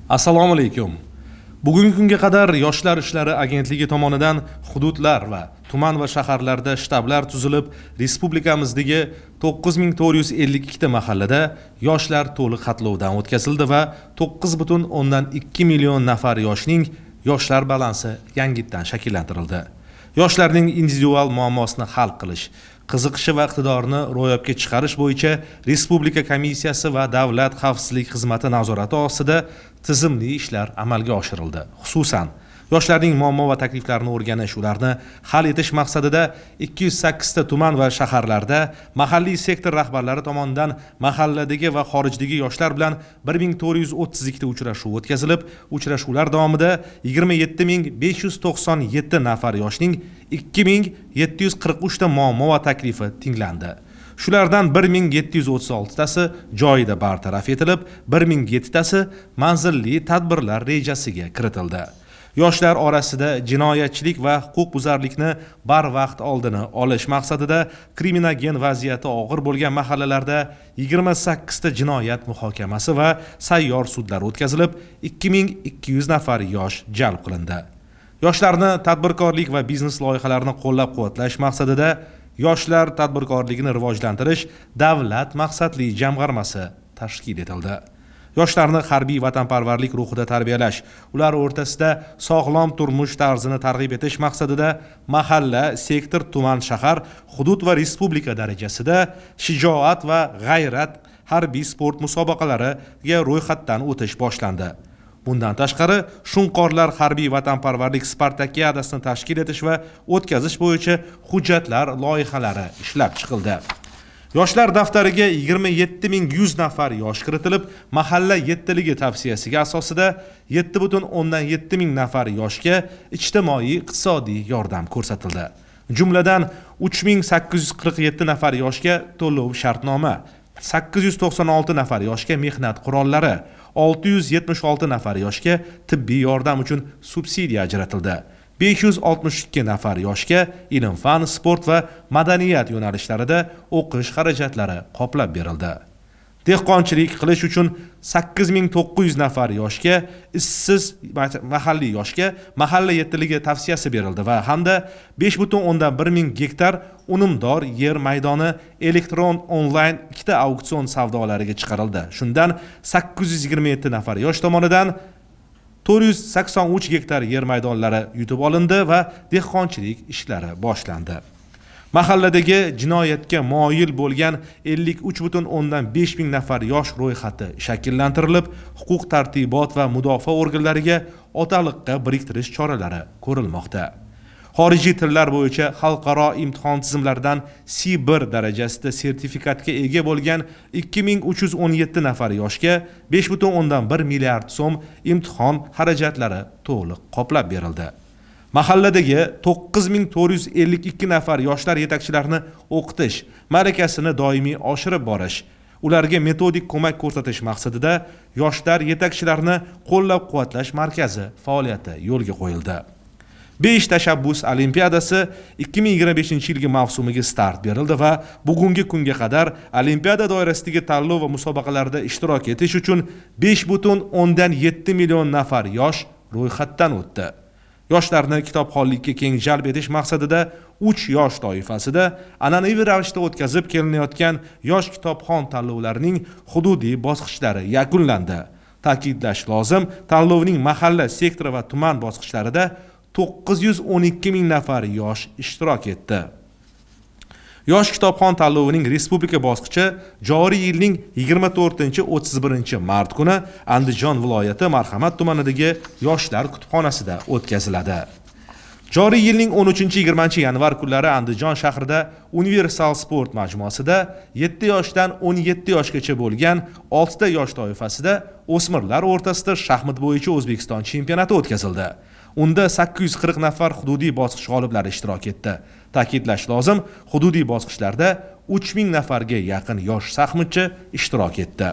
Assalomu alaykum. Bugungi kunga qadar Yoshlar ishlari agentligi tomonidan hududlar va tuman va shaharlarda shtablar tuzilib, respublikamizdagi 9452 ta mahallada yoshlar to'liq xatlovdan o'tkazildi va 9,2 million nafar yoshning yoshlar balansi yangitdan shakllantirildi. Yoshlarning individual muammosini hal qilish, qiziqishi va iqtidorini ro'yobga chiqarish bo'yicha Respublika komissiyasi va Davlat xavfsizlik xizmati nazorati ostida tizimli ishlar amalga oshirildi. Xususan, yoshlarning muammo va takliflarini o'rganish, ularni hal etish maqsadida 208 ta tuman va shaharlarda mahalliy sektor rahbarlari tomonidan mahalladagi va xorijdagi yoshlar bilan 1432 ta uchrashuv o'tkazilib, uchrashuvlar davomida 27 597 nafar yoshning 2743 ta muammo va taklifi tinglandi. Shulardan 1736 tasi joyida bartaraf etilib, 1007 tasi manzilli tadbirlar rejasiga kiritildi. Yoshlar orasida jinoyatchilik va huquqbuzarlikni barvaqt oldini olish maqsadida kriminogen vaziyati og'ir bo'lgan mahallalarda 28 ta jinoyat muhokamasi va sayyor sudlar o'tkazilib, 2200 nafar yosh jalb qilindi. Yoshlarni tadbirkorlik va biznes loyihalarini qo'llab-quvvatlash maqsadida Yoshlar tadbirkorligini rivojlantirish davlat maqsadli jamg'armasi tashkil etildi. Yoshlarni harbiy vatanparvarlik ruhida tarbiyalash, ular o'rtasida sog'lom turmush tarzini targ'ib etish maqsadida mahalla, sektor, tuman, shahar, hudud va respublika darajasida Shijoat va g'ayrat harbiy sport musobaqalariga ro'yxatdan o'tish boshlandi. Bundan tashqari, Shunqorlar harbiy vatanparvarlik spartakiadasini tashkil etish va o'tkazish bo'yicha hujjatlar loyihalari ishlab chiqildi. Yoshlar daftariga 27 100 nafar yosh kiritilib, mahalla yettiligi tavsiyasiga asosida 7,7 ming nafar yoshga ijtimoiy iqtisodiy yordam ko'rsatildi. Jumladan, 3847 nafar yoshga to'lov shartnoma, 896 nafar yoshga mehnat qurollari, 676 nafar yoshga tibbiy yordam uchun subsidiya ajratildi. 562 nafar yoshga ilm fan, sport va madaniyat yo'nalishlarida o'qish xarajatlari qoplab berildi. Dehqonchilik qilish uchun 8900 nafar yoshga, ishsiz mahalliy yoshga mahalla yettiligi tavsiyasi berildi va hamda 5,1 ming gektar unumdor yer maydoni elektron onlayn ikkita auksion savdolariga chiqarildi. Shundan 827 nafar yosh tomonidan 483 gektar yer maydonlari yutib olindi va dehqonchilik ishlari boshlandi. Mahalladagi jinoyatga moyil bo'lgan 53,5 ming nafar yosh ro'yxati shakllantirilib, huquq tartibot va mudofaa organlariga otaliqqa biriktirish choralari ko'rilmoqda. Xorijiy tillar bo'yicha xalqaro imtihon tizimlaridan C1 darajasida sertifikatga ega bo'lgan 2317 nafar yoshga 5,1 milliard so'm imtihon xarajatlari to'liq qoplab berildi. Mahalladagi 9452 nafar yoshlar yetakchilarini o'qitish, malakasini doimiy oshirib borish, ularga metodik ko'mak ko'rsatish maqsadida Yoshlar yetakchilarini qo'llab-quvvatlash markazi faoliyati yo'lga qo'yildi. 5 tashabbus olimpiadasi 2025-yilgi mavsumiga start berildi va bugungi kunga qadar olimpiada doirasidagi tanlov va musobaqalarda ishtirok etish uchun 5,7 million nafar yosh ro'yxatdan o'tdi. Yoshlarni kitobxonlikka keng jalb etish maqsadida 3 yosh toifasida an'anaviy ravishda o'tkazib kelinayotgan Yosh kitobxon tanlovlarining hududiy bosqichlari yakunlandi. Ta'kidlash lozim, tanlovning mahalla, sektor va tuman bosqichlarida 912 ming nafar yosh ishtirok etdi. Yosh kitobxon tanlovining respublika bosqichi joriy yilning 24-31 mart kuni Andijon viloyati Marhamat tumanidagi Yoshlar kutubxonasida o'tkaziladi. Joriy yilning 13-20 yanvar kunlari Andijon shahrida Universal sport majmuasida 7 yoshdan 17 yoshgacha bo'lgan 6 ta yosh toifasida o'smirlar o'rtasida shaxmat bo'yicha O'zbekiston chempionati o'tkazildi. Unda 840 nafar hududiy bosqich g'oliblari ishtirok etdi. Ta'kidlash lozim, hududiy bosqichlarda 3000 nafarga yaqin yosh shaxmatchi ishtirok etdi.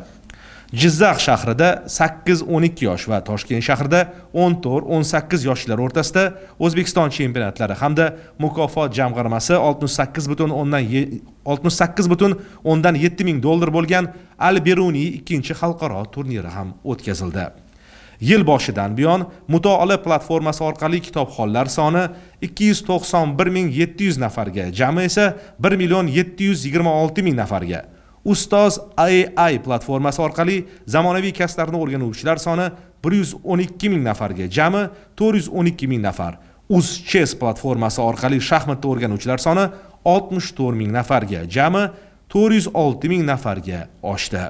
Jizzax shahrida 8-12 yosh va Toshkent shahrida 14-18 yoshlar o'rtasida O'zbekiston chempionatlari hamda mukofot jamg'armasi 68,7 ming dollar bo'lgan Al Beruniy ikkinchi xalqaro turniri ham o'tkazildi. Yil boshidan buyon Mutolaa platformasi orqali kitobxonlar soni 291 700 nafarga, jami esa 1 726 000 nafarga. Ustoz AI platformasi orqali zamonaviy kasblarni o'rganuvchilar soni 112 ming nafarga, jami 412 ming nafar. Uz Chess platformasi orqali shaxmatni o'rganuvchilar soni 64 ming nafarga, jami 406 ming nafarga oshdi.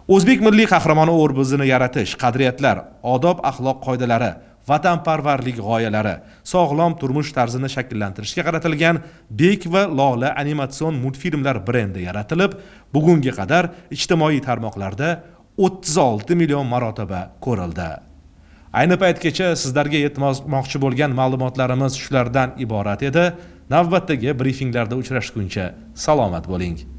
O'zbek milliy qahramoni obrazini yaratish, qadriyatlar, odob axloq qoidalari, vatanparvarlik g'oyalari, sog'lom turmush tarzini shakllantirishga qaratilgan Bek va Lola animatsion multfilmlar brendi yaratilib, bugunga qadar ijtimoiy tarmoqlarda 36 million marotaba ko'rildi. Ayni paytgacha sizlarga yetkazmoqchi bo'lgan ma'lumotlarimiz shulardan iborat edi. Navbatdagi brifinglarda uchrashguncha salomat bo'ling.